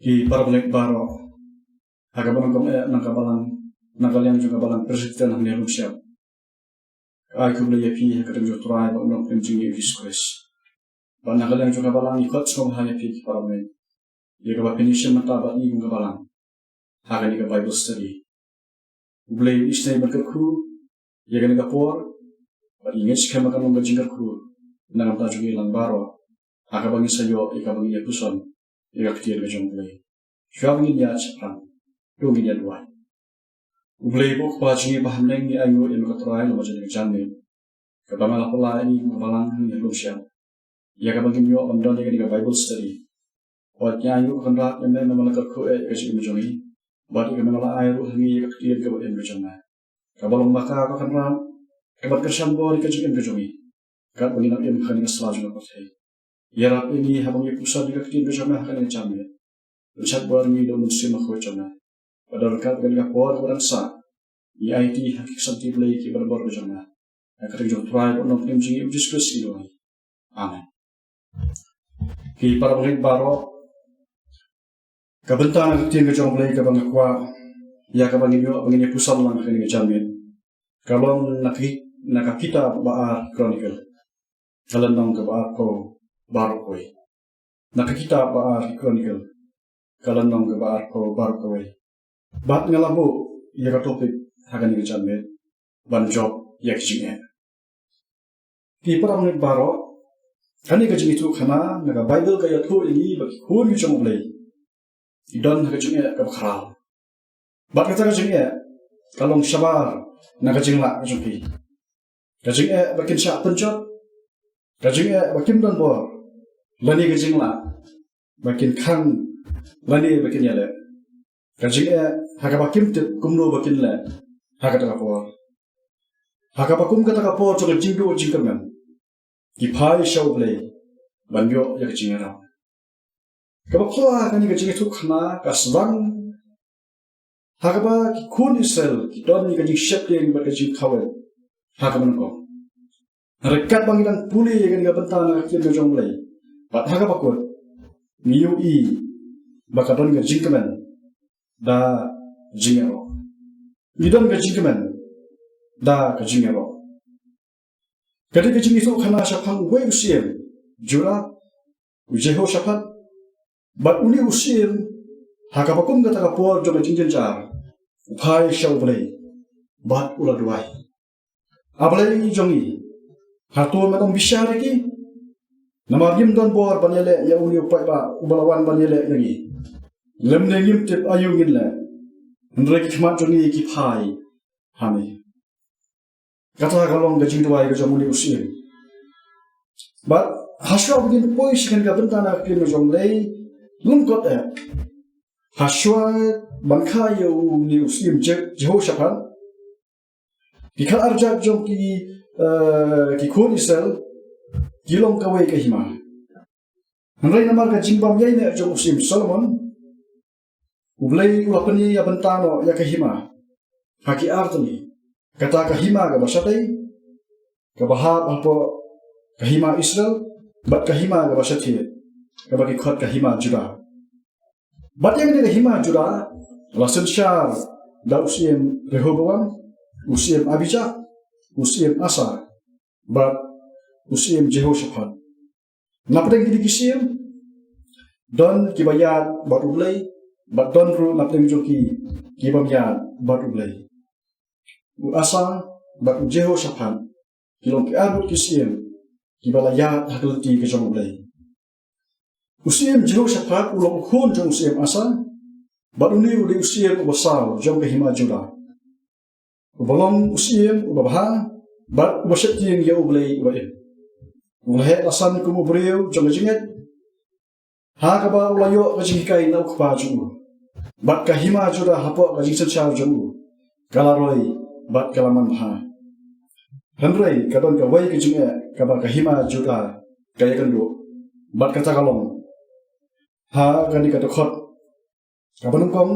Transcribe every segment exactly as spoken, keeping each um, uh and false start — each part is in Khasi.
Ki para bangeit baroh, ha kaba nyngkong eh na ka balang, na ka liang jong ka balang Presbyterian hangne ha Lumshyiap, ka ai khublei ïa phi ha ka kyrteng jong U Trai bad U Nongpynim jong ngi U Jisu Khrist. Bad na ka liang jong ka balang ngi khot sngewbha ïa phi ki para bangeit ïa kaba phin ïashim bynta bad ngi kum ka balang ha kane ka Bible study. U Blei un isynei ban kyrkhu ïa kane ka por, bad ngi ngeit skhem ba kan long ka jingkyrkhu na ka bynta jong ngi lang baroh ha kaba ngin sa ïoh ïa kaba ngin ïa puson ïa ka ktien ka jong U Blei. Shuwa ba ngin ïaid shaphrang, to ngin ïa duwai. U Blei uba U Kpa jong ngi uba ha bneng, ngi ainguh ïa me ko Trai namar jong kane ka janmiet kaba me la pynlait ïa ngi kum ka balang hangne ha Lumshyiap ïa kaba ngin ïoh ban don ïa kane ka Bible study. Wat ngi ainguh ko Kynrad ïa me, me la kyrkhu eh ïa ka jingim jong ngi, bad ïa ka me la ai ruh ha ngi ïa ka ktien kaba im ka jong me. Kaba long ma ka ko Kynrad kaban kyrshan bor ïa ka jingim ka jong ngi katba ngi nang im ha kane ka sla jong ka pyrthei. Ïarap ïa ngi haba ngi ïa puson ïa ka ktien ka jong me ha kane ka janmiet. Pynshad bor ïa ngi da U Mynsiem Bakhuid jong me. Bad da ryngkat kane ka por kaba dang sah, ngi aiti ha ki kti Blei kiba donbor ka jong me. Ha ka kyrteng jong U Trai bad U Nongpynim jong ngi U Jisu Khrist ngi duwai. Amen. Ki para bangeit baroh, ka bynta na ka ktien ka jong U Blei kaba nga kwah ïa kaba ngin ïoh, ba ngin ïa puson lang ha kane ka janmiet, ka long na ki, na ka kitab ba ar Chronicle, ka lynnong kaba arphew baroh kawei. Na ka kitab ba ar Chronicle, ka lynnong kaba arphew baroh kawei. Bad nga la buh ïa ka topic ha kane ka janmiet ban jop ïa ki jingeh. Ki para bangeit baroh, kane ka jingïathuhkhana na ka Bible ka ïathuh ïa ngi ba ki khun ki jong U Blei ki don ha ka jingeh kaba khraw. Bad kata ka jingeh ka long shabar na ka jinglah ka jong ki. Ka jingeh ba kin shah pynjot, ka jingeh ba kim don bor, lane ka jinglah ba kin khang lane ba kin ïaleh. Ka jingeh ha kaba kim tip kumno ba kin leh ha kata ka por, ha kaba kum kata ka por jong ka jingduh jingkyrmen ki phai sha U Blei ban ïoh ïa ka jingïarap. Kaba phra, kane ka jingïathuhkhana ka sdang ha kaba ki khun Israel ki don ïa ka jingsheptieng bad ka jingkhawaï ha kaba nyngkong. Hynrei katba ngi dang pule ïa kane ka bynta na ka ktien ka jong U Blei bad ha kaba kut, ngi ïohi ba ka don ka jingkmen da jingïaroh. Ngi don ka jingkmen da ka jingïaroh. Ka dei ka jingïathuhkhana shaphang uwei u syiem Judah, u Jehoshaphat. Bad une u syiem, ha kaba kum kata ka por jong ka jingjynjar, u phai sha U Blei bad u la duwai, A Blei jong ngi, hato men ym bishar ïa ki? Namar ngim don bor ban ïaleh ïa une u paidbah uba la wan ban ïaleh ïa ngi. Lymne ngim tip aïu ngin leh, hynrei ki khmat jong ngi ki phai ha me. Kata ka long ka jingduwai ka jong une u syiem. Bad hashwa ba ngin poi sha kane ka bynta na ka ktien ka jong U Blei, lyngkot eh, hashwa ban kha ïa une u syiem Je-, Jehoshaphat, ki khatar jait jong ki, eh, ki khun Israel ki long kawei ka hima. Hynrei namar ka jingbym ïaineh jong u syiem Solomon, U Blei u la pynïabynta noh ïa ka hima ha ki ar tylli. Kata ka hima kaba shatei, kaba hap hapoh ka hima Israel, bad ka hima kaba shathiah, kaba ki khot ka hima Judah. Bad ïa kane ka hima Judah la synshar da u syiem Rehoboam, u syiem Abijah, u syiem Asa, bad u syiem Jehoshaphat. Napdeng kine ki syiem, don kiba ïaid bad U Blei, bad don ruh napdeng jong ki, kibym ïaid bad U Blei. U Asa bad u Jehoshaphat ki long ki arngut ki syiem kiba la ïaid ha ka lynti ka jong U Blei. U syiem Jehoshaphat u long u khun jong u syiem Asa, bad une u dei u syiem uba saw jong ka hima Judah, uba long u syiem uba bha, bad uba sheptieng ïa U Blei uba im. U la heh la san kum u briew jong ka jingngeit, ha kaba u la ïoh ka jinghikai na u kpa jong u. Bad ka hima Judah hapoh ka jingsynshar jong u ka la roi bad ka la manbha. Hynrei ka don kawei ka jingeh kaba ka hima Judah ka ïakynduh, bad kata ka long ha kane ka dkhot kaba nyngkong,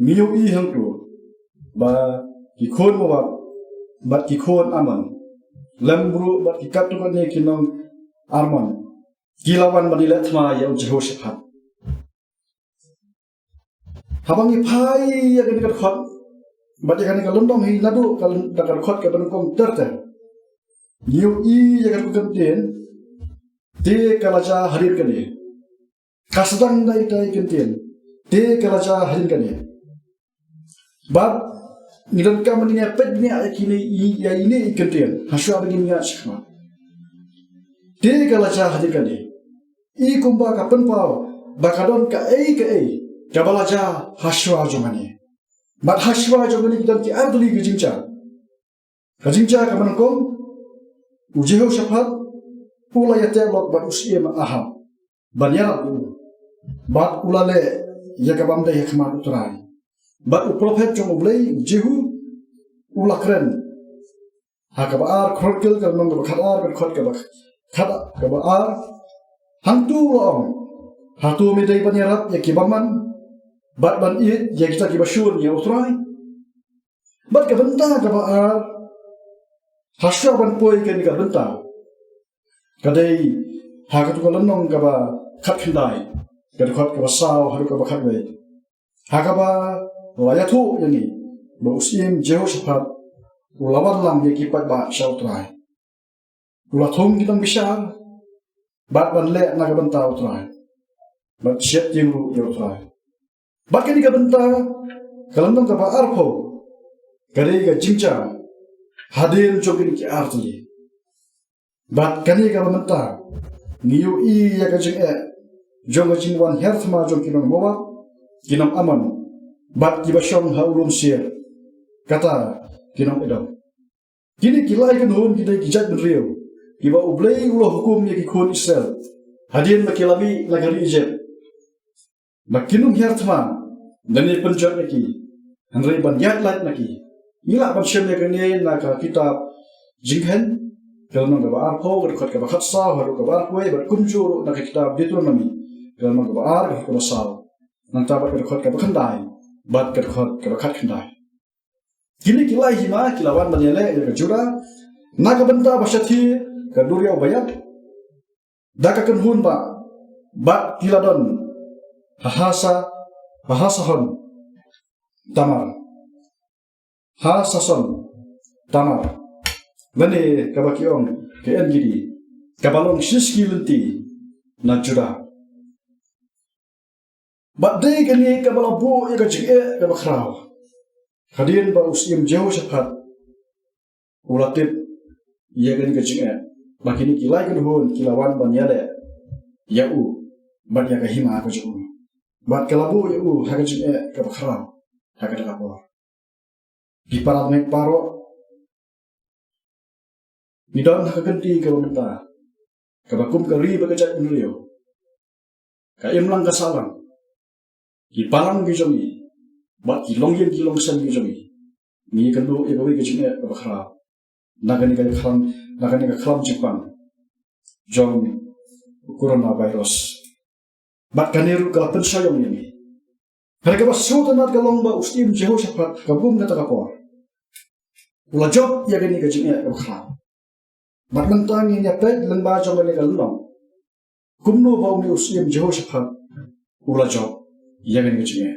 ngi ïohi hangto ba ki khun Moab bad ki khun Ammon, lem ruh bad ki katto katne ki nong Ammon, ki la wan ban ïaleh thma ïa u Jehoshaphat. Haba ngi phai ïa kane ka dkhot bad ïa kane ka lynnong hi naduh ka lyn-, da ka dkhot kaba nyngkong ter ter, ngi ïohi ïa ka kyntien, te ka la jia hadien kane. Ka sdang da ita i kyntien, te ka la jia hadien kane. Bad ngi donkam ban ïa peit bniah ïa kine i, ïa ine i kyntien ha shuwa ba ngin ïaid shakhmat. Te ka la jia hadien kane. I kumba ka pynpaw ba ka don kaei kaei kaba la jia ha shuwa jong kane. Bad ha shuwa jong kane ki don ki ar tylli ki jingjia. Ka jingjia kaba nyngkong, u Jehoshaphat u la ïateh lok bad u syiem Ahab ban ïarap ïa u, bad u la leh ïa ka bym dei ha khmat U Trai. Bad u prophet jong U Blei, u Jehu, u la kren. Ha kaba ar Chronicle, ka lynnong kaba khatar, ka dkhot kaba khat, kaba ar, hangto u la ong: Hato me dei ban ïarap ïa ki bymman bad ban ïeit ïa kita kiba shun ïa U Trai? Bad ka bynta kaba ar ha shuwa ban poi kane ka bynta ka dei ha kato ka lynnong kaba khatkhyndai, ka dkhot kaba saw haduh kaba khatwei, ha kaba la ïathuh ïa ngi ba u syiem Jehoshaphat u la wanlam ïa ki paidbah sha U Trai. U la thung ki nongbishar bad ban leh na ka bynta U Trai, bad sheptieng ruh ïa U Trai. Bad kane ka bynta, ka lynnong kaba arphew, ka dei ka jingjia hadien jong kine ki ar tylli. Bad kane ka bynta ngi ïohi ïa ka jingeh jong ka jingwan hiar thma jong ki nong Moab, ki nong Ammon, bad kiba shong ha u lum Seir, kata ki nong Edom. Kine ki lai kynhun ki dei ki jaitbynriew kiba U Blei u la hukum ïa ki khun Israel hadien ba ki la mih na ka ri Ijipt, ba kin ym hiar thma lane pynjot ïa ki, hynrei ban ïaid lait na ki. Ngi lah ban shem ïa kane na ka kitab Jingkheiñ, ka lynnong kaba arphew, ka dkhot kaba khatsaw haduh kaba arphew, bad kumjuh ruh na ka kitab Deuteronomi, ka lynnong kaba ar, ka dkhot kaba saw, nangta bad ka dkhot kaba khyndai bad ka dkhot kaba khatkhyndai. Kine ki lai hima ki la wan ban ïaleh ïa ka Judah na ka bynta ba shathie ka duriaw ba ïap da ka kynhun bah, bad ki la don ha Hasa, ha Hasason Tamar, Hasason Tamar, lane kaba ki ong ka En-gedi, kaba long shi sngi lynti na Judah. Bad dei kane kaba la buh ïa ka jingeh kaba khraw, hadien ba u syiem Jehoshaphat u la tip ïa kane ka jingeh, ba kine ki lai kynhun ki la wan ban ïaleh ïa u bad ïa ka hima ka jong u, bad ka la buh ïa u ha ka jingeh kaba khraw ha kata ka por. Ki para bangeit baroh, ngi don ha ka kynti kaba mynta kaba kum ka ri bad ka jaitbynriew, ka imlang ka sahlang, ki balang ki jong ngi bad ki longïing ki longsem ki jong ngi, ngi ïakynduh ïa kawei ka jingeh kaba khraw na kane ka khlam, na kane ka khlam jingpang jong u coronavirus. Bad kane ruh ka la pynshai ïa ngi. Hynrei kaba sngewtynnat ka long ba u syiem Jehoshaphat ha kaba kum kata ka por u la jop ïa kane ka jingeh kaba khraw. Bad mynta ngin ïa peit lyngba jong kane ka lynnong kumno ba une u syiem Jehoshaphat u la jop ïa kane ka jingeh.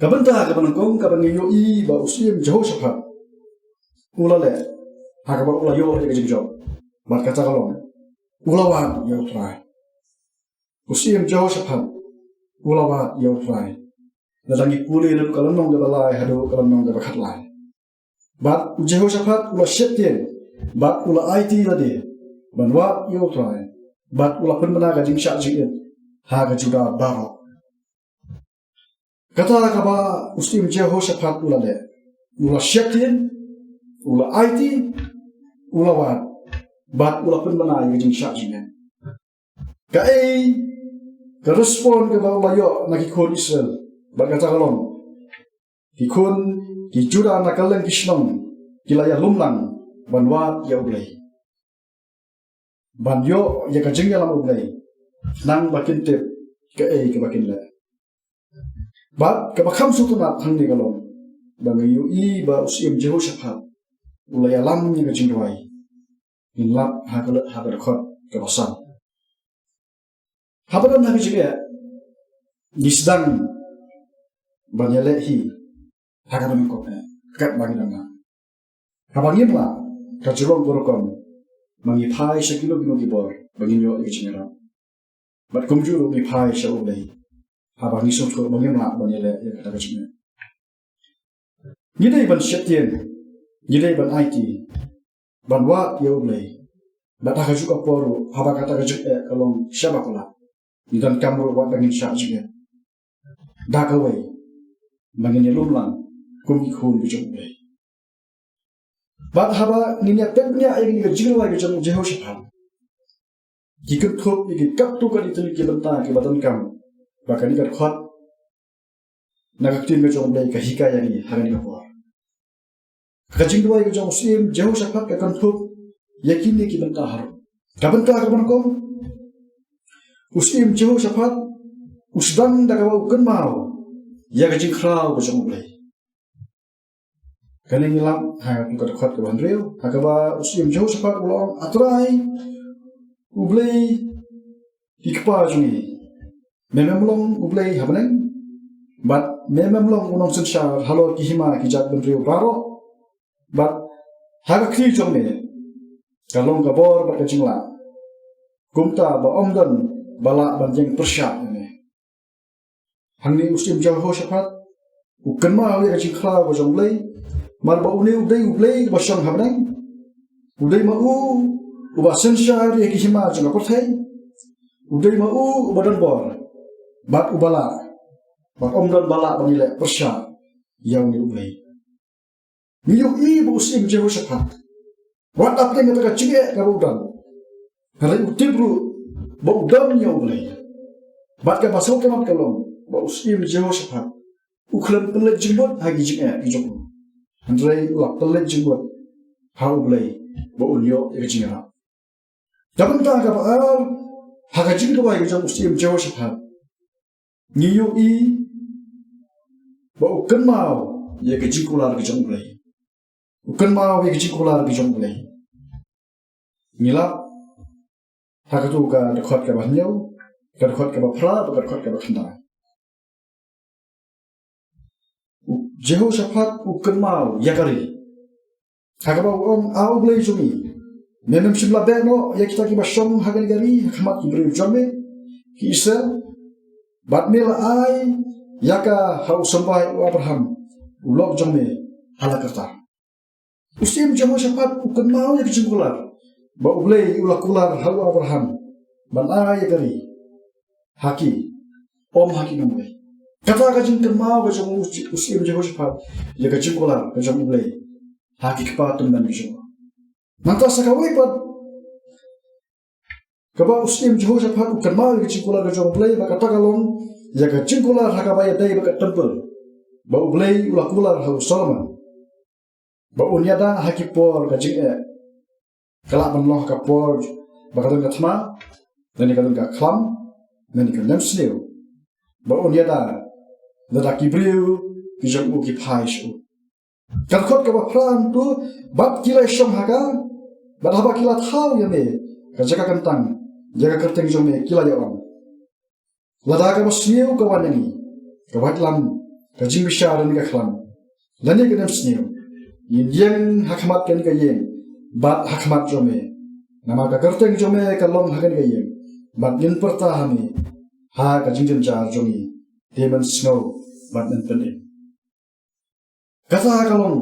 Ka bynta kaba nyngkong kaba ngi ïohi ba u syiem Jehoshaphat u la leh ha kaba u la ïoh ïa ka jingjop, bad kata ka long u la wad ïa U Trai. U syiem Jehoshaphat u la wad ïa U Trai. Lada ngi pule naduh ka lynnong kaba lai haduh ka lynnong kaba khatlai. Bad u Jehoshaphat u la sheptieng bad u la aiti lade ban wad ïa U Trai, bad u la pynbna ka jingshah jingit ha ka Judah baroh. Kata kaba u syiem Jehoshaphat u la leh, u la sheptieng, u la aiti, u la wad, bad u la pynbna ïa ka jingshah jingit. Kaei ka respond kaba u la ïoh na ki khun Israel? Bad kata ka long, ki khun ki Judah na kylleng ki shnong ki la ïalum lang ban wad ïa U Blei, ban ïoh ïa ka jingïalam U Blei, khnang ba kin tip kaei kaba kin leh. Bad kaba kham sngewtynnat hangne ka long ba ngi ïohi ba u syiem Jehoshaphat u la ïalam ïa ka jingduwai. Ngin lap ha ka, ha ka dkhot kaba san. Haba don ha ka jingeh, ngi sdang ban ïaleh hi ha kaba nyngkong eh, katba ngi dang nang. Haba ngim lah, ka jylliew ka rukom ba ngi phai sha kino kino ki bor ba ngin ïoh ïa ka jingïarap. Bad kumjuh ruh ngi phai sha U Blei haba ngi sngewthuh ba ngim lah ban ïaleh ïa kata ka jingeh. Ngi dei ban sheptieng, ngi dei ban aiti, ban wad ïa U Blei. Bad ha kajuh ka por ruh, haba kata ka jingeh ka long shaba palat, ngi donkam ruh wat ba ngin shah jingeh. Da kawei, ba ngin ïalum lang kum ki khun ki jong U Blei. Bad haba ngin ïa peit bniah ïa kane ka jingrwai ka jong u Jehoshaphat, ki kynthup ïa ki katto katne tylli ki bynta kiba donkam ba kane ka dkhot na ka ktien ka jong U Blei ka hikai ïa ngi ha kane ka por. Ka jingrwai ka jong u Syiem Jehoshaphat ka kynthup ïa kine ki bynta harum. Ka bynta kaba nyngkong, u Syiem Jehoshaphat u sdang da kaba u kynmaw ïa ka jingkhraw ka jong U Blei. Kane ngi lap ha ka dkhot kaba hynriew, ha kaba u Syiem Jehoshaphat u la ong, A Trai U Blei ki kpa jong ngi, me mem long U Blei ha bneng, bad me mem long u nongsynshar halor ki hima ki jaitbynriew baroh, bad ha ka kti jong me ka long ka bor bad ka jinglah, kumta ba ym don ba lah ban ïeng pyrshah ïa me. Hangne u Syiem Jehoshaphat u kynmaw ïa ka jingkhraw ka jong U Blei, namar ba une u dei U Blei uba shong ha bneng, u dei ma u uba synshar ïa ki hima jong ka pyrthei, u dei ma u uba don bor bad uba lah, bad ym don ba lah ban ïaleh pyrshah ïa une U Blei. Ngi ïohi ba u Syiem Jehoshaphat, wat hapdeng kata ka jingeh kaba u don, hynrei u tip ruh ba u don ïa U Blei. Bad kaba sngewtynnat ka long ba u Syiem Jehoshaphat u khlem pynleit jingmut ha ki jingeh ki jong u, hynrei u la pynleit jingmut ha U Blei ba un ïoh ïa ka jingïarap. Ka bynta kaba ar, ha ka jingduwai ka jong u Syiem Jehoshaphat, ngi ïohi ba u kynmaw ïa ka jingkular ka jong U Blei. U kynmaw ïa ka jingkular ka jong U Blei. Ngi lap ha katu ka dkhot kaba hynñiew, ka dkhot kaba phra bad ka dkhot kaba khyndai. U Jehoshaphat u kynmaw ïa ka ri, ha kaba u ong, A U Blei jong ngi, me mem shym la beh noh ïa kita kiba shong ha kane ka ri ha khmat ki briew jong me ki Israel, bad me la ai ïa ka ha u symbai u Abraham u lok jong me ha la karta. U Syiem Jehoshaphat u kynmaw ïa ka jingkular ba U Blei u la kular ha u Abraham ban ai ïa ka ri ha ki, ym ha ki nongwei. Kata ka jingkynmaw ka jong u Syiem Jehoshaphat ïa ka jingkular ka jong U Blei ha ki kpa tymmen ka jong u. Nangta sa kawei pat kaba u Syiem Jehoshaphat u kynmaw ïa ka jingkular ka jong U Blei, ba kata ka long ïa ka jingkular ha kaba ïadei bad ka templ ba U Blei u la kular ha u Solomon, ba un ïada ha ki por ka jingeh, ka lah ban long ha ka por ba ka don ka thma, lane ka don ka khlam, lane ka nemsniew, ba un ïada lada ki briew ki jong u ki phai sha u. Ka dkhot kaba phra hangtu, bad ki la shong ha ka, bad haba ki la thaw ïa me ka jaka kyntang, ïa ka kyrteng jong me ki la ïa ong, Lada kaba sniew ka wan ïa ngi, ka waitlam, ka jingbishar lane ka khlam, lane ka nemsniew, ngin ïeng ha khmat kane ka ïing bad ha khmat jong me, namar ka kyrteng jong me ka long ha kane ka ïing, bad ngin pyrta ha me ha ka jingjynjar jong ngi, te men sngew bad men pynim. Kata ka long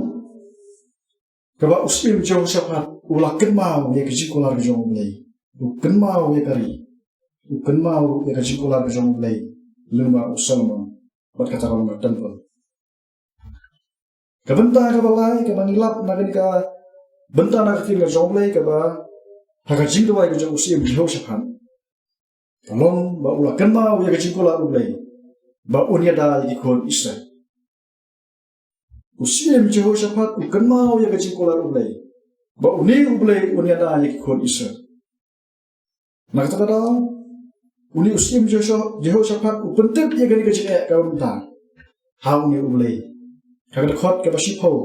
kaba u Syiem Jehoshaphat u la kynmaw ïa ka jingkular ka jong U Blei. U kynmaw ïa ka ri, u kynmaw ïa ka jingkular ka jong U Blei lyngba u Solomon, bad kata ka long ka templ. Ka bynta kaba lai kaba ngi lap na kane ka bynta na ka ktien ka jong U Blei kaba ha ka jingduwai ka jong u Syiem Jehoshaphat, ka long ba u la kynmaw ïa ka jingkular U Blei ba un ïada ïa ki khun Israel. U Syiem Jehoshaphat u kynmaw ïa ka jingkular U Blei ba une U Blei un ïada ïa ki khun Israel. Na kata ka daw, une u Syiem Jehoshaphat u pyntip ïa kane ka jingeh kaba mynta ha une U Blei, ha ka dkhot kaba shiphew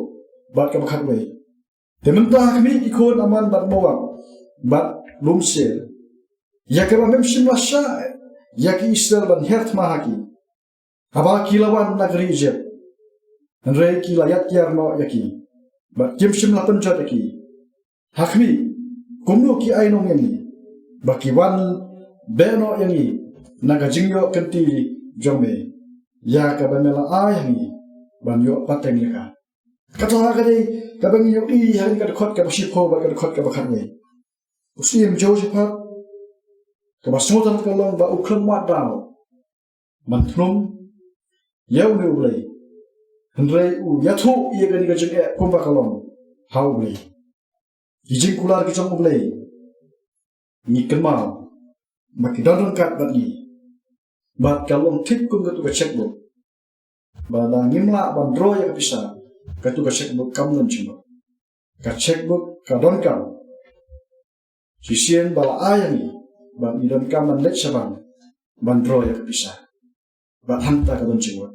bad kaba khatwei. Te mynta ha khmih ki khun Ammon bad Moab bad lum Seir, ïa kaba mem shym la shah ïa ki Israel ban her thma ha ki, Haba ki la wan na ka ri Ijipt, hynrei ki la ïaid tiar noh ïa ki, bad kim shym la pynjot ïa ki. Ha khmih, kumno ki ai nong ïa ngi, ba ki wan beh noh ïa ngi na ka jingïoh kynti jong me, ïa kaba me la ai ha ngi ban ïoh pateng ïa ka? Kata ka dei kaba ngi ïohi ha kane ka dkhot kaba shiphew bad ka dkhot kaba khatwei. U Syiem Jehoshaphat, kaba sngewtynnat ka long ba u khlem wad daw ban thnum ïa une U Blei, hynrei u ïathuh ïa kane ka jingeh kumba ka long ha U Blei. Ki jingkular ki jong U Blei, ngi kynmaw ba ki don ryngkat bad ngi, bad ka long thik kum katu ka checkbook, ba lada ngim lah ban draw ïa ka pisa, katu ka checkbook kam don jingmut. Ka checkbook ka donkam shisien ba la ai ha ngi, bad ngi donkam ban leit shabar ban draw ïa ka pisa. Bad hangta ka don jingmut.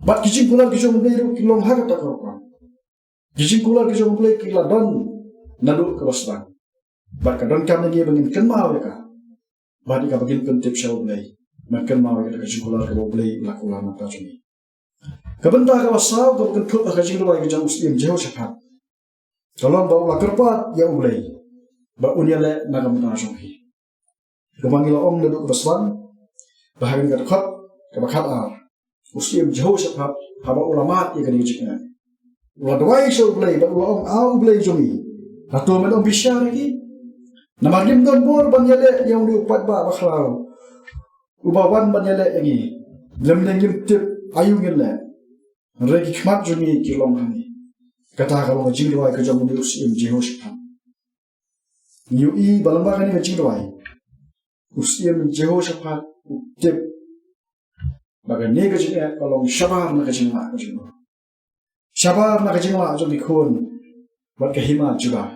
Bad ki jingkular ki jong U Blei ruh ki long ha kata ka rukom. Ki jingkular ki jong U Blei ki la don naduh kaba sdang. Bad ka donkam ïa ngi ba ngin kynmaw ïa ka, bad ïa kaba ngin pyntip sha U Blei, ban kynmaw ïa kata ka jingkular kaba U Blei u la kular na ka bynta jong ngi. Ka bynta kaba saw kaba kynthup ha ka jingrwai ka jong u Syiem Jehoshaphat, ka long ba u la kyrpad ïa U Blei ba un ïaleh na ka bynta jong phi. Kumba ngi la ong naduh kaba sdang, ba ha kane ka dkhot kaba khatar, u Syiem Jehoshaphat, haba u la mad ïa kane ka jingeh, u la duwai sha U Blei bad u la ong, A U Blei jong ngi, hato men ym bishar ïa ki? Namar ngim don bor ban ïaleh ïa une u paidbah bakhlaiñ uba wan ban ïaleh ïa ngi, lymne ngim tip aïu ngin leh, hynrei ki khmat jong ngi ki long hangne. Kata ka long ka jingduwai ka jong une u Syiem Jehoshaphat. Ngi ïohi ba lyngba kane ka jingduwai, u Syiem Jehoshaphat u tip ba kane ka jingeh ka long shabar na ka jinglah ka jong u, shabar na ka jinglah jong ki khun bad ka hima Judah.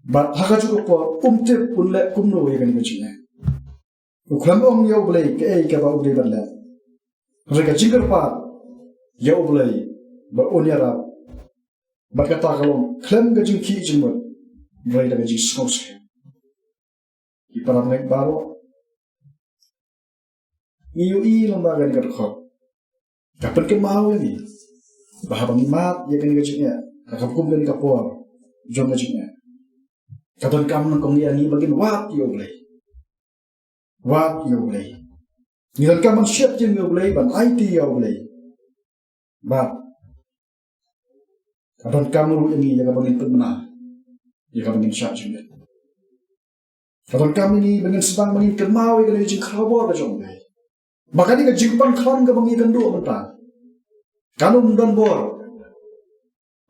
Bad ha kajuh ka por um tip un leh kumno ïa kane ka jingeh. U khlem ong ïa U Blei kaei kaba u dei ban leh, hynrei ka jingkyrpad ïa U Blei ba un ïarap, bad kata ka long khlem ka jingkhih jingmut, hynrei da ka jingsngewskhem. Ki para bangeit baroh, ngi ïohi lyngba kane ka dkhot, ka pynkynmaw ïa ngi ba haba ngi mad ïa kane ka jingeh, ha kaba kum kane ka por jong ka jingeh, ka donkam nyngkong ïa ngi ba ngin wad ïa U Blei. Wad ïa U Blei. Ngi donkam ban sheptieng ïa U Blei, ban aiti ïa U Blei. Bad ka donkam ruh ïa ngi ïa kaba ngin pynbna, ïa kaba ngin shah jingmut. Ka donkam ïa ngi ba ngin sdang ba ngin kynmaw ïa kane ka jingkhraw bor ka jong U Blei, ba kane ka jingpang khlam kaba ngi ïakynduh mynta, kan ym don bor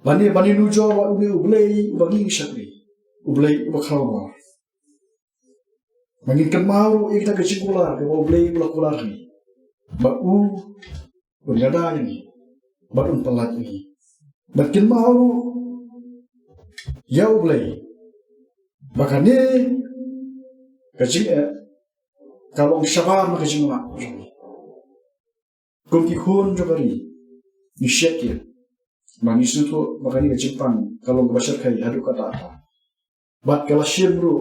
lane ban ïanujor ïa une U Blei uba ngi shakri, U Blei uba khraw bor. Ba ngin kynmaw ruh ïa kita ki jingkular kiba U Blei u la kular ha ngi, ba u un ïada ïa ngi bad un pyllait ïa ngi. Bad kynmaw ruh ïa U Blei ba kane ka jingeh ka long shabar na ka jinglah jong ngi. Kum ki khun jong ka ri, ngi sheptieng, ba ngi sngewthuh ba kane ka jingpang ka long kaba shyrkhei haduh katta katta. Bad ka la shim ruh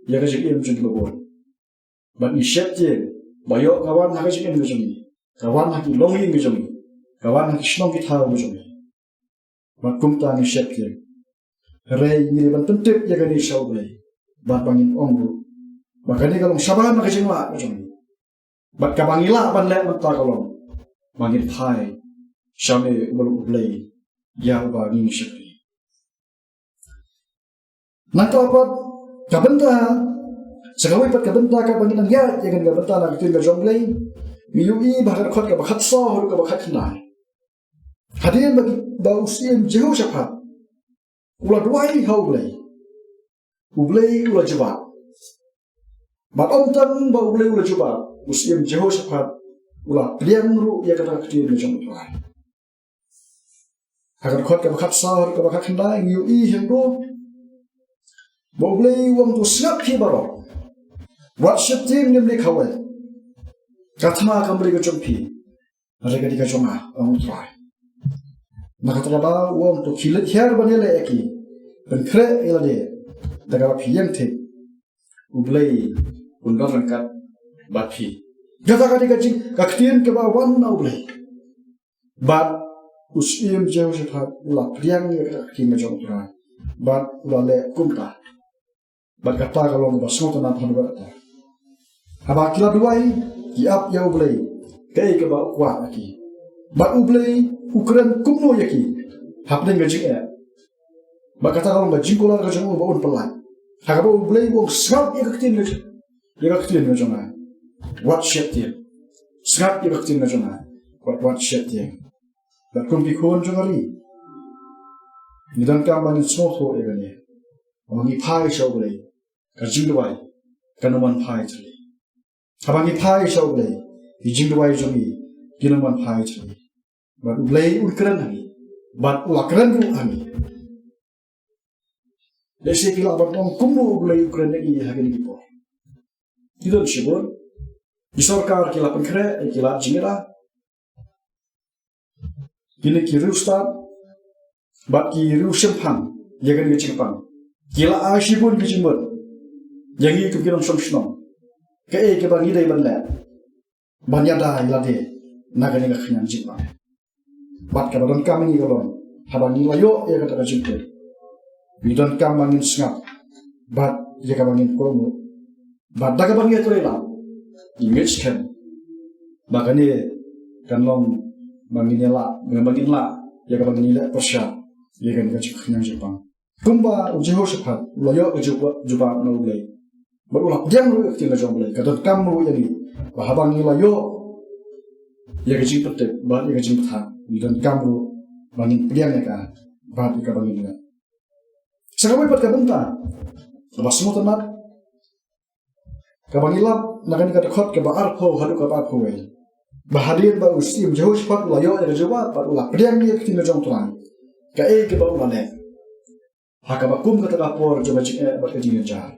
ïa ka jingim jong kiba bun. Bad ngi sheptieng ba ïoh ka wan ha ka jingim ka jong ngi, ka wan ha ki longïing ka jong ngi, ka wan ha ki shnong ki thaw ka jong ngi. Bad kumta ngi sheptieng, hynrei ngi dei ban pyntip ïa kane sha U Blei, bad ba ngin ong ruh ba kane ka long shabar na ka jinglah ka jong ngi. Bad kaba ngi lah ban leh mynta ka long ba ngin phai sha me uba long U Blei ïa uba ngi shakri. Nangta pat ka bynta, sa kawei pat ka bynta kaba ngi nang ïaid ïa kane ka bynta na ka ktien ka jong U Blei, ngi ïohi ba ha ka dkhot kaba khatsaw haduh kaba khatkhyndai, hadien ba ki, ba u Syiem Jehoshaphat u la duwai ha U Blei, U Blei u la jubab. Bad ym tang ba U Blei u la jubab, u Syiem Jehoshaphat u la pdiang ruh ïa kata ka ktien ka jong U Trai. Ha ka dkhot kaba khatsaw haduh kaba khatkhyndai ngi ïohi hangto ba U Blei u ong, to sngap phi baroh, wat sheptieng, ngim dei khawai, ka thma kam dei ka jong phi, hynrei ka dei ka jong nga, ong U Trai. Na kata ka daw u ong, to khie leit hiar ban ïaleh ïa ki, pynkhreh ïa lade da kaba phi ïeng thik, U Blei un don ryngkat bad phi. Kata ka dei ka jing, ka ktien kaba wan na U Blei. Bad u Syiem Jehoshaphat u la pdiang ïa ka ktien ka jong U Trai. Bad u la leh kumta. Bad kata ka long kaba sngewtynnat haduh katta. Haba ki la duwai, ki ap ïa U Blei kaei kaba u kwah ïa ki. Bad U Blei u kren kumno ïa ki hapdeng ka jingeh. Bad kata ka long ka jingkular ka jong u ba un pyllait. Ha kaba U Blei u ong, sngap ïa ka ktien ka jong, ïa ka ktien ka jong nga. Wat sheptieng. Sngap ïa ka ktien ka jong nga. Wat, wat sheptieng. Bad kum ki khun jong ka ri, ngi donkam ba ngin sngewthuh ïa kane. Haba ngi phai sha U Blei, ka jingduwai kan ym wan phai thylli. Haba ngi phai sha U Blei, ki jingduwai jong ngi kin ym wan phai thylli. Bad U Blei un kren ha ngi. Bad u la kren ruh ha ngi. Lehse phi lah ban ong kumno U Blei u kren ha ngi ha kine ki por. Ki don shibun. Ki sorkar ki la pynkhreh, ki la jingïada. Kine ki riewstad bad ki riewshemphang ïa kane ka jingpang, ki la ai shibun ki jingmut ïa ngi kum ki nongshong shnong. Kaei kaba ngi dei ban leh ban ïada ïa lade na kane ka khñiang jingpang? Bad kaba donkam ïa ngi ka long, haba ngi la ïoh ïa kata ka jingtip, ngi donkam ba ngin sngap bad ïa kaba ngin kohnguh. Bad da kaba ngi ïatreilang, ngi ngeit skhem ba kane kan long ba ngin ïalah, ba ngin lah ïa kaba ngin leh pyrshah ïa kane ka jingkhñiang jingpang. Kumba u Jehoshaphat u la ïoh ka jubab, jubab na U Blei, bad u la pdiang ruh ïa ka ktien ka jong U Blei, ka donkam ruh ïa ngi ba haba ngi la ïoh ïa ka jingpyntip bad ïa ka jingpyntha, ngi donkam ruh ba ngin pdiang ïa ka bad ïa kaba ngin leh. Sa kawei pat ka bynta kaba sngewtynnat kaba ngi lap na kane ka dkhot kaba arphew haduh kaba arphew wei, ba hadien ba u Syiem Jehoshaphat u la ïoh ïa ka jubab bad u la pdiang ïa ka ktien ka jong U Trai, kaei kaba u la leh ha kaba kum kata ka por jong ka jingeh bad ka jingjynjar?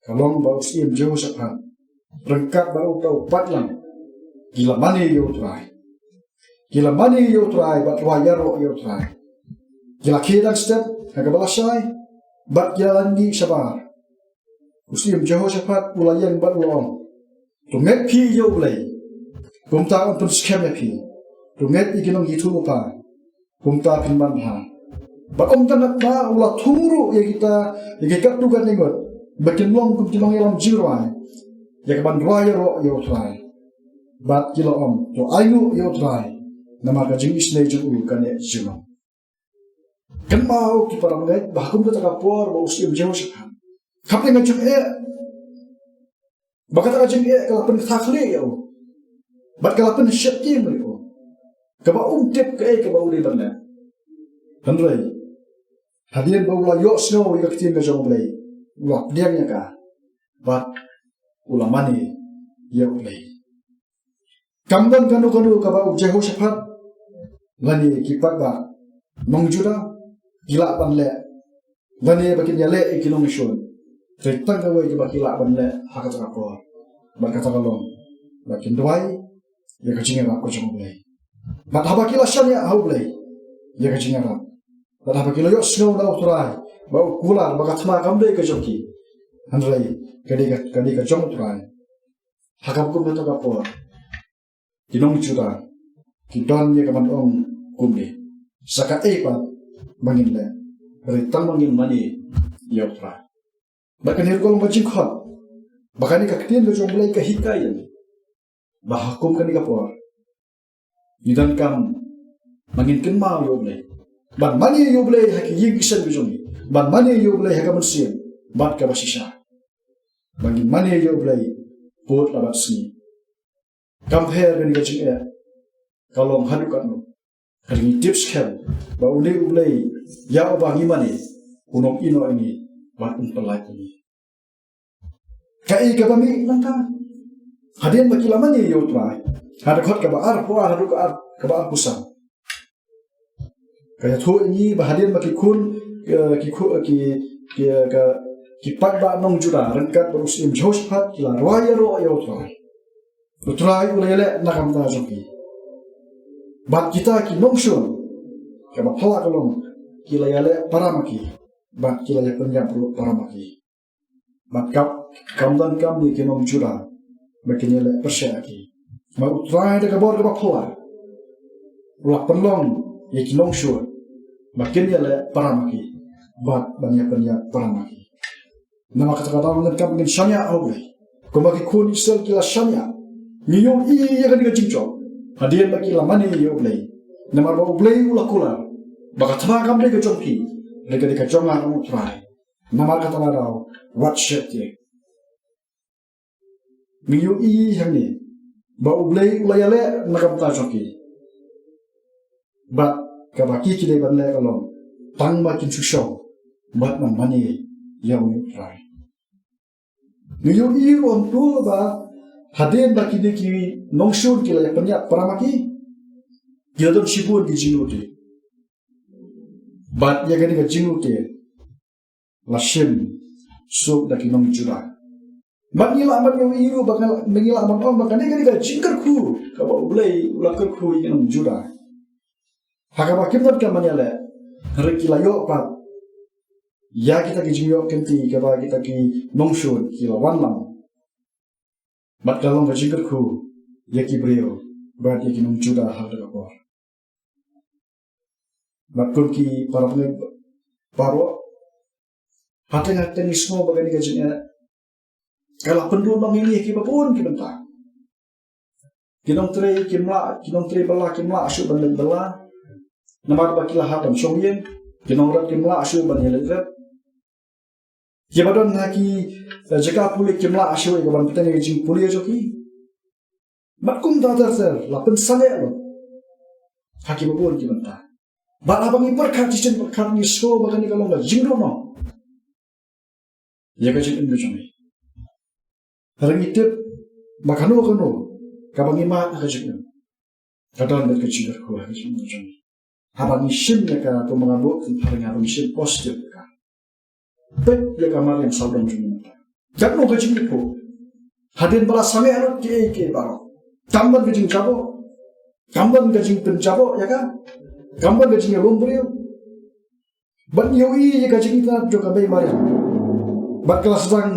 Ka long ba u Syiem Jehoshaphat, ryngkat bad uta u paidlang, ki la mane ïa U Trai. Ki la mane ïa U Trai bad rwai ïaroh ïa U Trai. Ki la khie dang step ha kaba lashai bad ki la lyngngoh shabar. U Syiem Jehoshaphat u la ïeng bad u la ong, to ngeit phi ïa U Blei, kumta un pynskhem ïa phi. To ngeit ïa ki nongïathuhlypa, kumta phin manbha. Bad ym tang kata, u la thung ruh ïa kita, ïa ki katto katne ngut ba kin long kum ki nongïalam jingrwai, ïa ka ban rwai ïaroh ïa U Trai. Bad ki la ong, to ainguh ïa U Trai, namar ka jingisynei jong u ka neh jinglong. Kynmaw ki para bangeit, ba ha kum kata ka por ba u Syiem Jehoshaphat, hapdeng ka jingeh, ba kata ka jingeh ka la pynkha khlieh ïa u bad ka la pynsheptieng ïa u, kaba um tip kaei kaba u dei ban leh. Hynrei hadien ba u la ïohsngew ïa ka ktien ka jong U Blei, u la pdiang ïa ka bad u la mane ïa U Blei. Kam don kano kano kaba u Jehoshaphat lane ki paidbah nong Judah ki lah ban leh, lane ba kin ïaleh ïa ki nongshun. Hynrei tang kawei kaba ki lah ban leh ha kata ka por, bad kata ka long ba kin duwai ïa ka jingïarap ka jong U Blei. Bad haba ki la shaniah ha U Blei ïa ka jingïarap, bad haba ki la ïohsngew na U Trai ba u kular ba ka thma kam dei ka jong ki, hynrei ka dei ka, ka dei ka jong U Trai, ha kaba kum kata ka por, ki nong Judah ki don ïa ka ban ong kumne, sa kaei pat ba ngin leh, hynrei tang ba ngin mane ïa U Trai. Bad kane ruh ka long ka jingkhot ba kane ka ktien ka jong U Blei ka hikai ïa ngi ba ha kum kane ka por, ngi donkam ba ngin kynmaw ïa U Blei, ban mane ïa U Blei ha ki ïing ki sem ki jong ngi, ban mane ïa U Blei ha ka mynsiem bad kaba shisha, ba ngin mane ïa U Blei pud la bad sngi. Kam pher kane ka jingeh ka long haduh katno, hynrei ngi tip skhem ba une U Blei ïa uba ngi mane un ym ïehnoh ïa ngi bad un pyllait ïa ngi. Kaei kaba mih nangta? Hadien ba ki la mane ïa U Trai, ha dkhot kaba arphew ar haduh ka ar, kaba arphew san, ka ïathuh ïa ngi ba hadien ba ki khun, eh, ki khu-, eh, ki, ki, eh, ka, ki paidbah nong Judah ryngkat bad u Syiem Jehoshaphat ki la rwai ïaroh ïa U Trai, U Trai u la ïaleh na ka bynta jong ki. Bad kita ki nongshun, kaba phylla ka long, ki la ïaleh para ma ki bad ki la ïapynïap ruh para ma ki. Bad kam, kam donkam ïa ki nong Judah ba kin ïaleh pyrshah ïa ki. Namar U Trai da ka bor kaba phylla u la pynlong ïa ki nongshun ba kin ïaleh para ma ki bad ban ïapynïap para ma ki. Namar kata ka daw ngin kam ngin shaniah ha U Blei. Kumba ki khun Israel ki la shaniah, ngi ïohi ïa kane ka jingjop hadien ba ki la mane ïa U Blei. Namar ba U Blei u la kular ba ka thma kam dei ka jong phi, hynrei ka dei ka jong nga, ong U Trai. Namar kata ka daw wat sheptieng. Ngi ïohi hangne ba U Blei u la ïaleh na ka bynta jong ki. Bad kaba ki ki dei ban leh ka long tang ba kin shu shong bad ban mane ïa U Trai. Ngi ïohi ruh hangto ba hadien ba kine ki nongshun ki la ïapynïap para ma ki, ki la don shibun ki jinglute. Bad ïa kane ka jinglute la shim suk da ki nong Judah. Bad ngi lah ban ïohi ruh ba ngi lah ban ong ba kane ka dei ka jingkyrkhu kaba U Blei u la kyrkhu ïa ki nong Judah. Ha kaba kim donkam ban ïaleh, hynrei ki la ïoh pat ïa kita ki jingïoh kynti kaba kita ki nongshun ki la wanlam. Bad ka long ka jingkyrkhu ïa ki briew bad ïa ki nong Judah ha kata ka por. Bad kum ki para bangeit baroh, hateng hateng ngi sngew ba kane ka jingeh ka la pynduh noh ïa ngi ha kiba bun ki bynta. Ki nongtrei kim lah, ki nongtrei bylla kim lah shuh ban leit bylla namar ba ki la hat ban shong ïing. Ki nongrep kim lah shuh ban ïaleit rep. Kiba don ha ki, eh, jaka pule kim lah shuh ïa ka ban bteng ïa ka jingpule jong ki. Bad kumta ter ter la pynsangeh lut ha kiba bun ki bynta. Bad haba ngi pyrkhat shisien pyrkhat ngi sngew ba kane ka long ka jingduh noh ïa ka jingim ka jong ngi. Hynrei ngi tip ba kano kano kaba ngi mad ha ka jingim ka don bad ka jingkyrkhu ha ka jingim ka jong ngi. Haba ngi shim ïa ka, kumba nga buh, haba ngi shim positive ïa ka, peit ïa ka mariang sawdong jong ngi mynta. Katno ka jingkyrkhu. Hadien ba la sangeh lut kiei kiei baroh, kam don ka jingjaboh, kam don ka jingpynjaboh ïa ka, kam don ka jingïalum briew. Bad ngi ïohi ïa ka jingitynnad jong ka mei mariang. Bad ka la sdang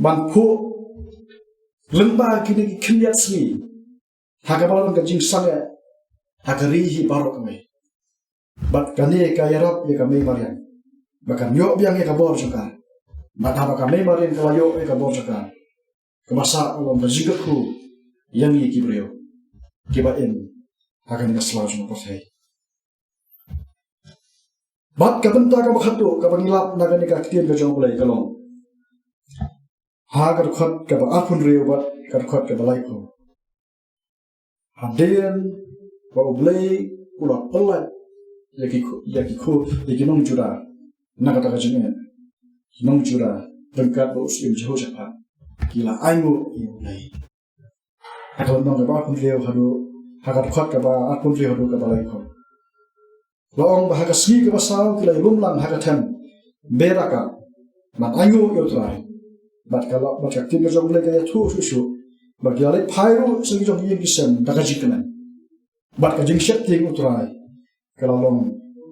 ban phuh lyngba kine ki khyndiat sngi ha kaba long ka jingsangeh ha ka ri hi baroh kawei. Bad kane ka ïarap ïa ka mei mariang ba kan ïoh biang ïa ka bor jong ka. Bad haba ka mei mariang ka la ïoh ïa ka bor jong ka, kaba sah ka long ka jingkyrkhu ïa ngi ki briew kiba im ha kane ka sla jong ka pyrthei. Bad ka bynta kaba khatduh kaba ngi lap na kane ka ktien ka jong U Blei ka long ha ka dkhot kaba arphew hynriew bad ka dkhot kaba laiphew. Hadien ba U Blei u la pyllait ïa ki khu-, ïa ki khu-, ïa ki nong Judah na kata ka jingeh, ki nong Judah ryngkat bad u syiem Jehoshaphat ki la ainguh ïa U Blei. Ha ka lynnong kaba arphew hynriew haduh, ha ka dkhot kaba arphew hynriew haduh kaba laiphew. La ong ba ha ka sngi kaba saw ki la ïalum lang ha ka them Berakah ban ainguh ïa U Trai. Bad ka la, bad ka ktien ka jong U Blei ka ïathuh shuh shuh ba ki la leit phai ruh sha ki jong ki ïing ki sem da ka jingkmen. Bad ka jingsheptieng U Trai ka la long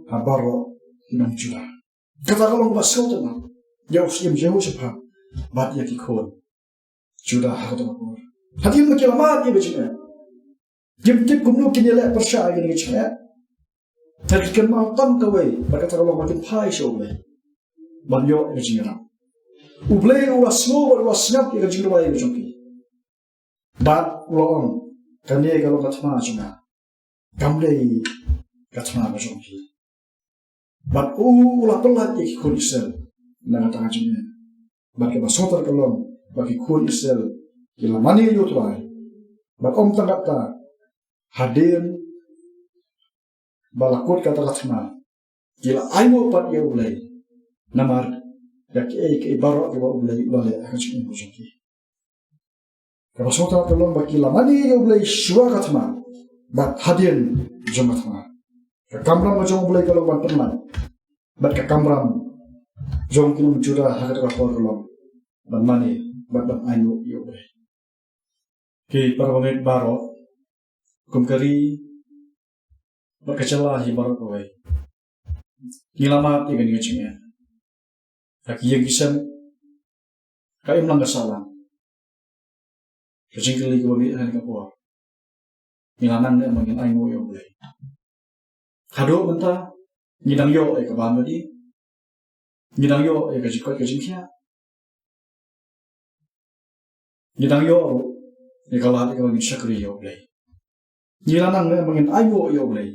ha baroh ki nong Judah. Kata ka long kaba sngewtynnat ïa u syiem Jehoshaphat bad ïa ki khun Judah ha kata ka por. Hadien ba ki la mad ïa ka jingeh, kim tip kumno kin ïaleh pyrshah ïa ka jingeh. Te ki kynmaw tang kawei, bad kata ka long ba kin phai sha U Blei ban ïoh ïa ka jingïarap. U Blei u la sngew bad u la sngap ïa ka jingrwai ka jong ki. Bad u la ong, kane ka long ka thma jong nga, kam dei ka thma ka jong phi. Bad u, u la pyllait ïa ki khun Israel na kata ka jingeh. Bad kaba sngewtynnat ka long ba ki khun Israel ki la mane ïa U Trai. Bad ym tang katta, hadien ba la kut kata ka thma, ki la ainguh pat ïa U Blei namar ïa kiei kiei baroh kiba U Blei u la leh ha ka jingim ka jong ki. Kaba sngewtynnat ka long ba ki la mane ïa U Blei shuwa ka thma bad hadien jong ka thma. Ka kamram ka jong U Blei ka long ban pynlait, bad ka kamram jong ki nong Judah ha kata ka por ka long ban mane bad ban ainguh ïa U Blei. Ki para bangeit baroh, kum ka ri bad ka jylla hi baroh kawei, ngi la mad ïa kane ka jingeh. Ha ki ïing ki sem ka imlang ka sahlang. Ka jingkylli kaba mih ha kane ka por, ngi la nang ne em ba ngin ainguh ïa U Blei? Haduh mynta ngi dang ïoh ïa ka bam ka dih, ngi dang ïoh ïa ka jingkoit ka jingkhiah, ngi dang ïoh ruh ïa ka lad ïa kaba ngin shakri ïa U Blei. Ngi la nang ne em ba ngin ainguh ïa U Blei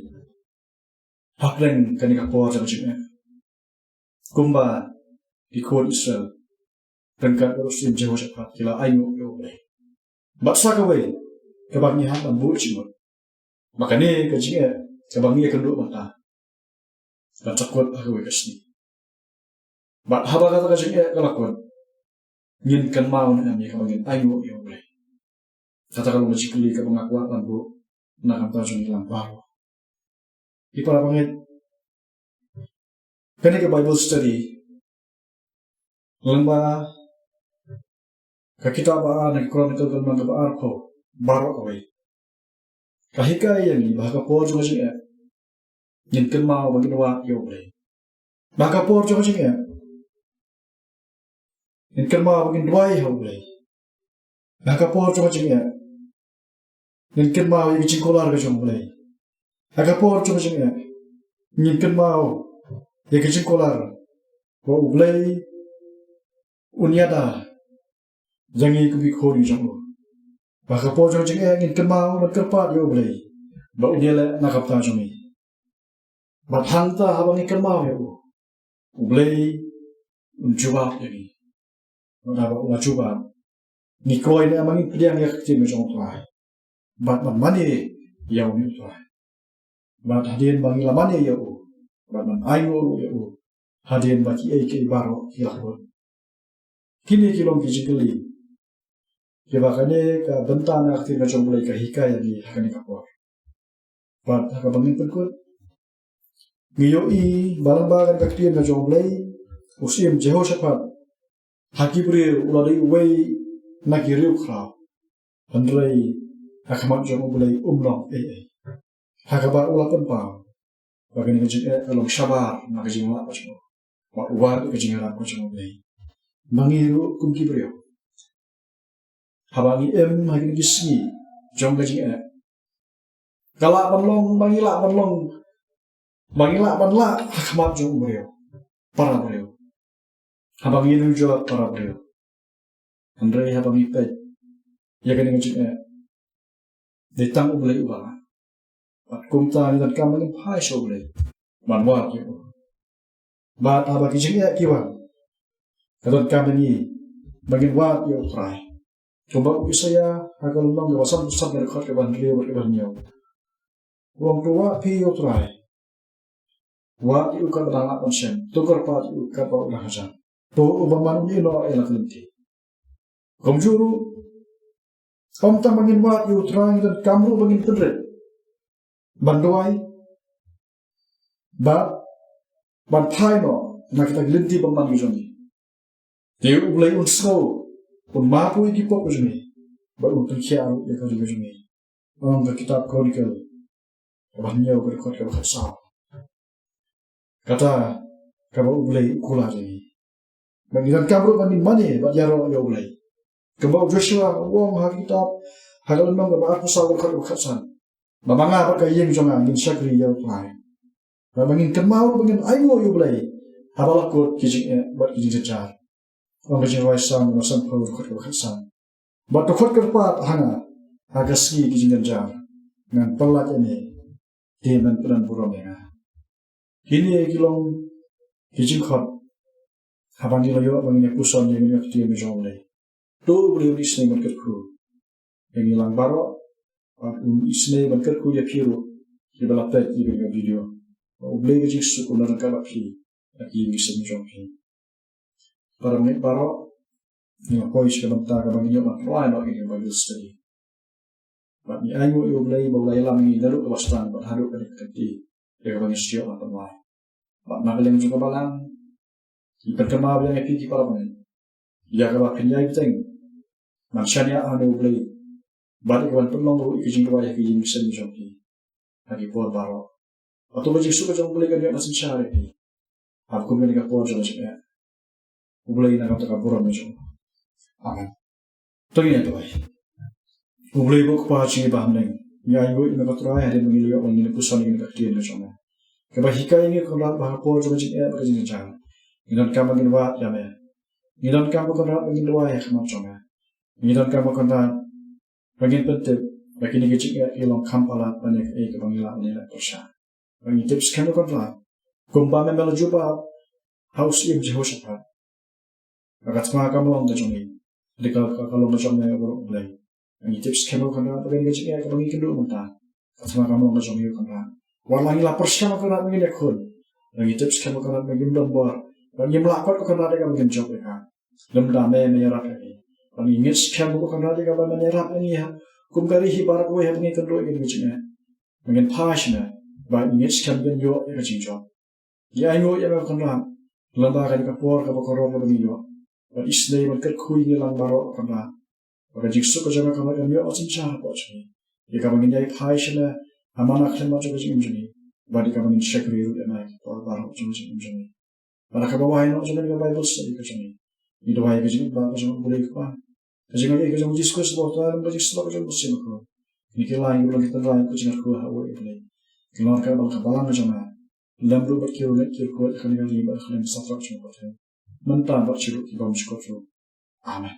hapdeng kane ka por jong ka jingeh, kumba ki khun Israel ryngkat bad u syiem Jehoshaphat ki la ainguh ïa U Blei? Bad sa kawei kaba ngi hap ban buh jingmut, ba kane ka jingeh kaba ngi ïakynduh mynta kan sa kut ha kawei ka sngi. Bad haba kata ka jingeh ka la kut, ngin kynmaw ne em ïa kaba ngin ainguh ïa U Blei? Kata ka long ka jingkylli kaba nga kwah ban buh na ka bynta jong ngi lang baroh. Ki para bangeit, kane ka Bible study lyngba ka kitab ba ar na ki Chronicle ka lynnong kaba arphew baroh kawei ka hikai ïa ngi ba ha ka por jong ka jingeh ngin kynmaw ba ngin wad ïa U Blei. Ba ha ka por jong ka jingeh ngin kynmaw ba ngin duwai ha U Blei. Ba ha ka por jong ka jingeh ngin kynmaw ïa ka jingkular ka jong U Blei. Ha ka por jong ka jingeh ngin kynmaw ïa ka jingkular ba U Blei un ïada ïa ngi kum ki khun jong u. Ba ha ka por jong ka jingeh ngin kynmaw ban kyrpad ïa U Blei ba un ïaleh na ka bynta jong ngi. Bad hangta haba ngi kynmaw ïa U, U Blei un jubab ïa ngi. Bad haba U la jubab, ngi kloi ne em ba ngin pdiang ïa ka ktien ka jong U Trai bad ban mane ïa une U Trai? Bad hadien ba ngi la mane ïa U bad ban ainguh ïa U, hadien ba kiei kiei baroh ki la kut. Kine ki long ki jingkylli kiba kane ka bynta na ka ktien ka jong U Blei ka hikai ïa ngi ha kane ka por. Bad ha kaba ngin pynkut, ngi ïohi ba lyngba kane ka ktien ka jong U Blei, u syiem Jehoshaphat ha ki briew u la dei uwei na ki riewkhraw, hynrei ha khmat jong U Blei um long ei ei. Ha kaba u la pynpaw ba kane ka jingeh ka long shabar na ka jinglah ka jong u, bad u wad ïa ka jingïarap ka jong U Blei. Ma ngi ruh kum ki briew, haba ngi im ha kine ki sngi jong ka jingeh, ka lah ban long ba ngi lah ban long, ba ngi lah ban lah ha khmat jong u briew, para briew, haba ngi ïanujor para briew. Hynrei haba ngi peit ïa kane ka jingeh, dei tang U Blei uba lah. Bad kumta ngi donkam ba ngin phai sha U Blei ban wad ïa U. Bad haba ki jingeh ki wan, ka donkam ïa ngi ba ngin wad ïa U Trai. Kumba u Isaïah ha ka lynnong kaba sanphew san, ka dkhot kaba hynriew bad kaba hynñiew, u ong, to wad phi ïa U Trai, wad ïa U katba dang lah ban shem, to kyrpad ïa U katba u dang hajan, to u bymman un ïehnoh ïa la ka lynti. Kumjuh ruh, ym tang ba ngin wad ïa U Trai, ngi donkam ruh ba ngin pynrit ban duwai bad ban phai noh na kita ki lynti bymman ki jong ngi. Te U Blei un sngew, un map ïa ki pop ki jong ngi bad un pynkhiah ruh ïa ka ri ka jong ngi. Ong ka kitab Chronicle kaba hynñiew, ka dkhot kaba khatsaw. Kata kaba U Blei u kular ïa ngi. Ba ngi donkam ruh ba ngin mane bad ïaroh ïa U Blei. Kumba u Joshua u ong ha ka kitab, ha ka lynnong kaba arphew saw, ka dkhot kaba khatsan, ba ma nga bad ka ïing jong nga ngin shakri ïa U Trai. Bad ba ngin kynmaw ruh ba ngin ainguh ïa U Blei haba la kut ki jingeh bad ki jingjynjar. Ong ka Jingrwai Salm kaba sanphew, ka dkhot kaba khatsan, bad to khot kyrpad ha nga ha ka sngi ki jingjynjar, ngan pyllait ïa me, te men pynburom ïa nga. Kine ki long ki jingkhot haba ngi la ïoh ba ngin ïa puson ïa kane ka ktien ka jong U Blei. To U Blei un isynei ban kyrkhu ïa ngi lang baroh, bad un isynei ban kyrkhu ïa phi ruh kiba la peit ïa kane ka video. Ba U Blei ka jingsuk un ryngkat bad phi ha ki ïing ki sem jong phi. Para bangeit baroh, ngi la poi sha ka bynta kaba ngin ïoh ban pynlong ïa kane ka Bible study. Bad ngi ainguh ïa U Blei ba u la ïalam ïa ngi naduh kaba sdang bad haduh kane ka kynti, ïa kaba ngin sa ïoh ban pynlong. Bad na ka liang jong ka balang, ngi pynkynmaw biang ïa phi ki para bangeit ïa kaba phin ïai bteng ban shaniah ha une U Blei, bad ïa ka ban pynlong ruh ïa ka jingduwai ha ki ïing ki sem jong phi ha ki por baroh. Bad to ka jingsuk ka jong U Blei kan ïoh ban synshar ïa phi ha kum kane ka por jong ka jingeh. U Blei un nang ai ïa ka burom ka jong u. Amen. To ngin ïa duwai. U Blei ko Kpa jong ngi ba ha bneng, ngi ainguh ïa me ko Trai hadien ba ngi la ïoh ban ngin ïa puson ïa kane ka ktien ka jong me, kaba hikai ïa ngi ko Kynrad ba ha ka por jong ka jingeh bad ka jingjynjar, ngi donkam ba ngin wad ïa me. Ngi donkam ko Kynrad ba ngin duwai ha khmat jong me. Ngi donkam ko Kynrad ba ngin pyntip ba kine ki jingeh ki long kham palat ban ïa kaei kaba ngi lah ban ïaleh pyrshah. Ba ngi tip skhem ko Kynrad, kumba me me la jubab ha u Syiem Jehoshaphat, ba ka thma kam long ka jong ngi, hynrei ka, ka, ka long ka jong me, ko Blei. Ba ngi tip skhem ko Kynrad ba kane ka jingeh kaba ngi kynduh mynta, ka thma kam long ka jong ngi ko Kynrad. Wat la ngi la pyrshang ko Kynrad ba ngin ïakhun, ba ngi tip skhem ko Kynrad ba ngim don bor, ba ngim lah kot ko Kynrad ïa kaba ngin jop ïa ka. Lymda me, me ïarap ïa ngi. Ba ngi ngeit skhem ko Kynrad ïa kaba men ïarap ïa ngi ha, kum ka ri hi baroh kawei haba ngi kynduh ïa kane ka jingeh. Ba ngin phai sha me, ba ngi ngeit skhem ngin ïoh ïa ka jingjop. Ngi ainguh ïa me ko Kynrad lymda kane ka por kaba kordor kaba ngi ïoh, ba isynei ban kyrkhu ïa ngi lang baroh ko Kynrad. Ba ka jingsuk ka jong me ko Kynrad kan ïoh ka synshar hapoh jong ngi, ïa kaba ngin ïai phai sha me ha man ha khlem jong ka jingim jong ngi, bad ïa kaba ngin shakri ruh ïa me ha ki por baroh jong ka jingim jong ngi. Bad ha kaba wai noh jong kane ka Baibl study ka jong ngi, ngi duwai ïa ka jingim ba ka jong U Blei Kpa, ka jingaiei ka jong u Jisu Khrist ba uta ruh, ka jingsyllok ka jong u Mynsiem Bakhuid, kine ki lai ki long ki tynrai ka jingïarap ha u Blei, kin long ryngkat bad ka balang ka jong me, lem ruh bad ki riewngeit ki riewkhuid ha kane ka ri bad ha kane ka satrap jong ka pyrthei, mynta bad sha ki bymjukut ruh. Amen.